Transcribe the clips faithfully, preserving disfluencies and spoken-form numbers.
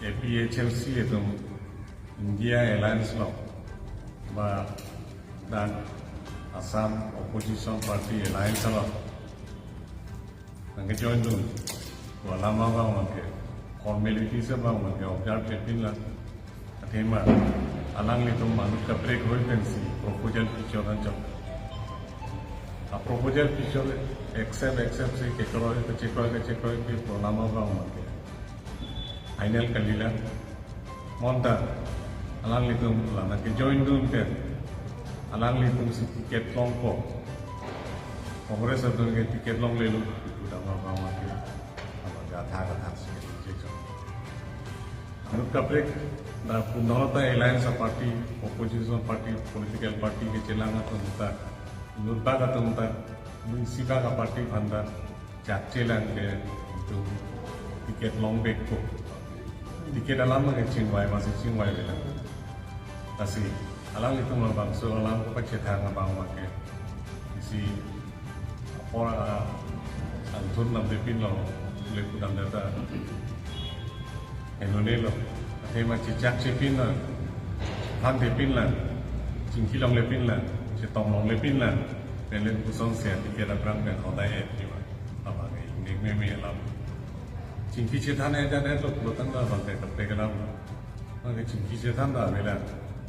APHLC atum India Alliance along ba dan Assam Opposition Party Alliance along nangkejoin dun pu alam abang ke formalities abang ke observe kepin lang. Athema alanglitum manut kaprek hoi pensi proposal pichor anchot. A proposal pichor accept accept si kekroi kechekroi kechekroi ke pu alam abang ke final kali lang. Bonta alanglitum la nangkejoin dun ke alanglitum si ticket longpo. Congress atum ke ticket longlelo pu alam abang ke ama gatha gatha si kecho. Manut kaprek na pundono ta alliance party, opposition party, political party kechelang atum ta, inut bak atum ta, isi bak a party aphan ta chakche lang ke itum ticket longbekpo. Ticket alam ke chingvai masi chingvaive lang. Lasi alanglitum labangso alam kepachethang abang ke isi apor a angthun namdepin lo, le pudam data. Enonelo, athema chechakchepin lang, thandepin lang, chingki longlepin lang, chetong longlepin lang, pen le kosonsi ticket aphrang pen hodai et kiwa. Abang ke ingnek meme alam. Chingki chethan edan etlo pulo tangka abang ke kaprek alam. Abang ke chingki chethan ta avelang,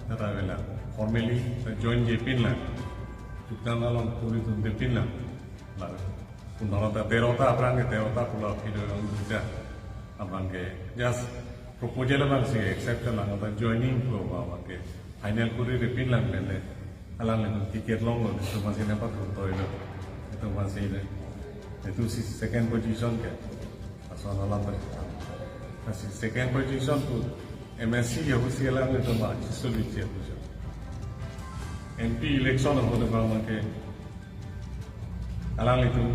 ta avelang. Formally ta join jepin lang. Chukdam along puri tundepin lang. La, pundono ta tero ta aphrang ke tero ta pulo phido yang duja. Abang ke just proposal abang si accept lang ta joining pu abang ke final kuri repin lang pen le. Alanglitum ticket longlo, itum masi ne pathu toilo. Itum masi ne. Itum si second position ke. Ason alam ta. Lasi second position pu MAC ya husi alanglitum ma chisuli che pujo. MP election ho de abang ke alanglitum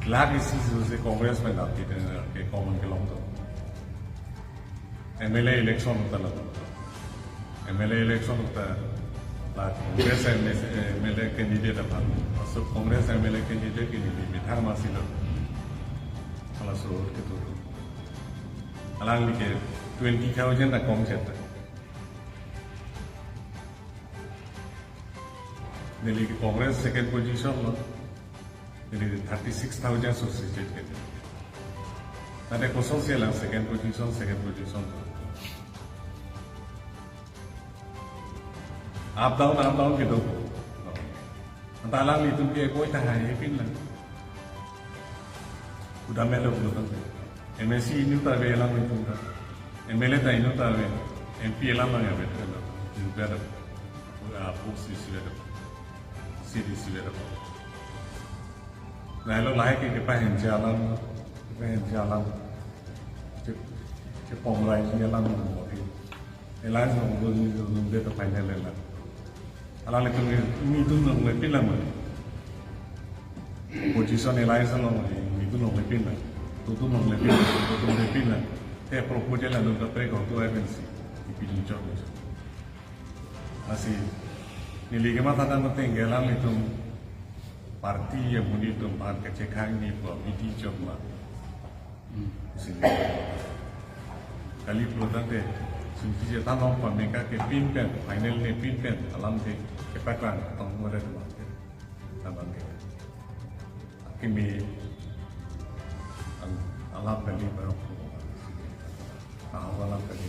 lagi si si Congress pen dap kita ke common kelong to. MLA election ta lo. MLA election ta la Congress MLA candidate aphan. So Congress MLA candidate ke ni methang masi lo. Halaso ketur. Alangli ke twenty thousand na kom cheta. Neli ke Congress second position lo. Neli thirty six thousand succeeded ke. Tade kosonsi lang second position, second position. Up down, up down kedo. Anta alanglitum ke koi ta haipin lang. Udah melo belum. MAC inut ta ave alanglitum ta. MLA ta inut ta ave. MP alam abang ave. Inut ave. Ah, post isi ave. Seat isi ave. Lahelo lahai ke kepahenji alam, kepahenji alam. Che, cheponglaiji alam mo ke. Alliance along dun dun dun de ta final lang. Alanglitum nidun longlepin lang. Opposition alliance along nidun longlepin lang. Tutun longlepin lang, tutun lepin lang. Te proposal anu kaprek ho tu ai pensi. Ipin chok. Lasi neli kematha tang penting ke alanglitum party ya monit atum aphan kachekhangne pu abidi chok ma. Lasi kali pulo tangte chingki chethan ong pame ka kepin pen, final nepin pen alam te kepaklang tong mare ma. Abang ke. Akimi alam kali barang. Alam kali.